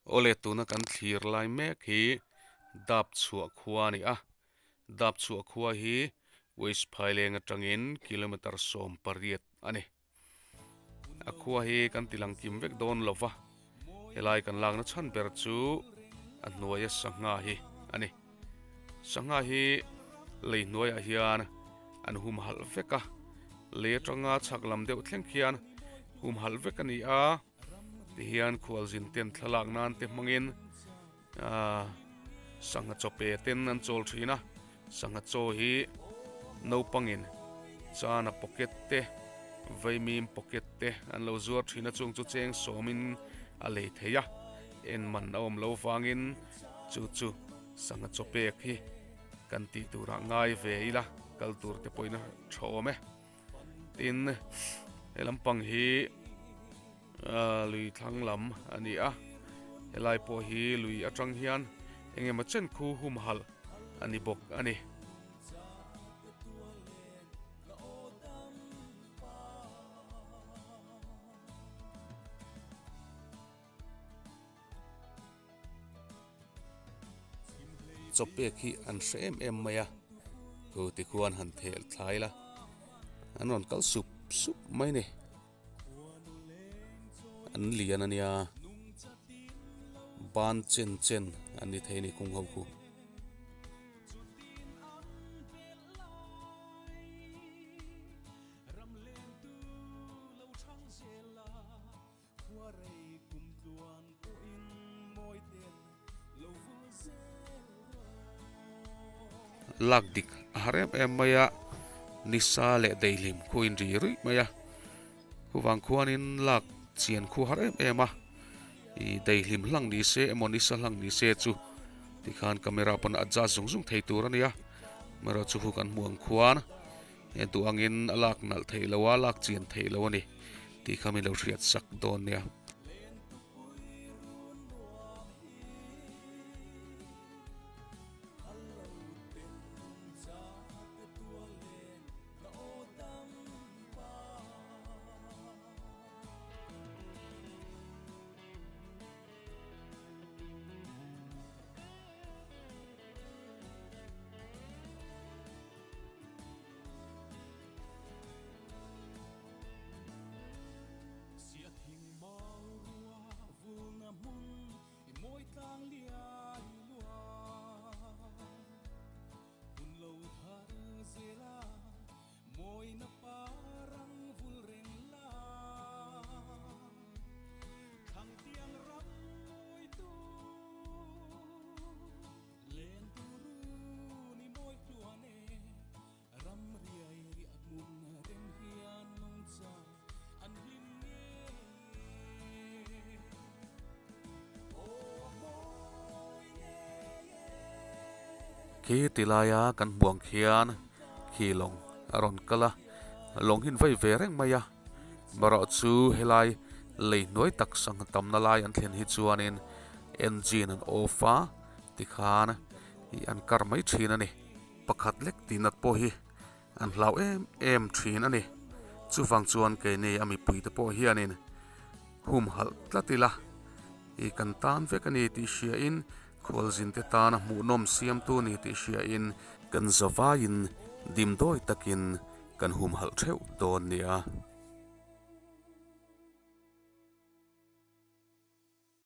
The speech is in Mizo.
Awle tuna kan thlir lai mek hi dap chhuah khua a ni a dap chhuah khua hi West Phaileng atangin kilometer 18 a ni. A khua hi kan ti lang kim vek dawn lo va, helai kan lakna chhan ber chu a hnuaia sangha hi a ni. Sangha hi lei hnuaiah hian an humhalh vek a, lei atanga chhak lam deuh thleng khian humhalh vek a ni a, tihian khualzin ten thlalak nan te hmangin ahh sangha chaw pe ten an chawl thin a, sangha chaw hi naupangin chana pocket te vaimim pocket te an lo zuar thin a chung chu cheng sawmin a lei thei a, en man a awm lo vangin chu chu sangha chaw pek hi kan tih turah ngai ve ila kal tur te pawhin a tha awm e. Tin he lampang hi ahh lui thlang lam a ni a helai pawh hi lui atang hian eng emaw chen khu humhalh a ni bawk a ni. Chawpek hi an hre em em mai a thu ti khuan han thel thlai la an rawn kal sup sup mai a ni an lian a nia ban chen chen an ni thei a ni kung ho khu. Lak dik a har em em mai a nisa leh daihlim khu in ri ruih mai a chuvang khuanin lak chian khu har em em a ih daihlim hlang ni se emaw nisa hlang ni se chu tikhan camera pawn a adjust zung zung thei tur a nia amaherawhchu chu kan hmuh ang khuan. He duh angin a lak nalh theih lo a, lak chian theih lo a ni tih kha min lo hriat sak dawn nia. Khi ti laia kan hmuh ang khian khi lawng a rawn kal a lawng hi an vei ve reng mai a marawh chu helai lei hnuai tak sangha tamna lai an thlen hi chuanin engine an off a tikhan ih an kar mai thin a ni. Pakhat lek tih nat pawh hi an hlau em em thin a ni. Chuvang chuan keini a mipuite pawh hianin humhalh tlat ila ih kan tan vek a ni tih hriain khualzinte tana hmuhnawm siamtu a ni tih hriain kan zavaiin dimdawi takin kan humhalh theuh dawn nia.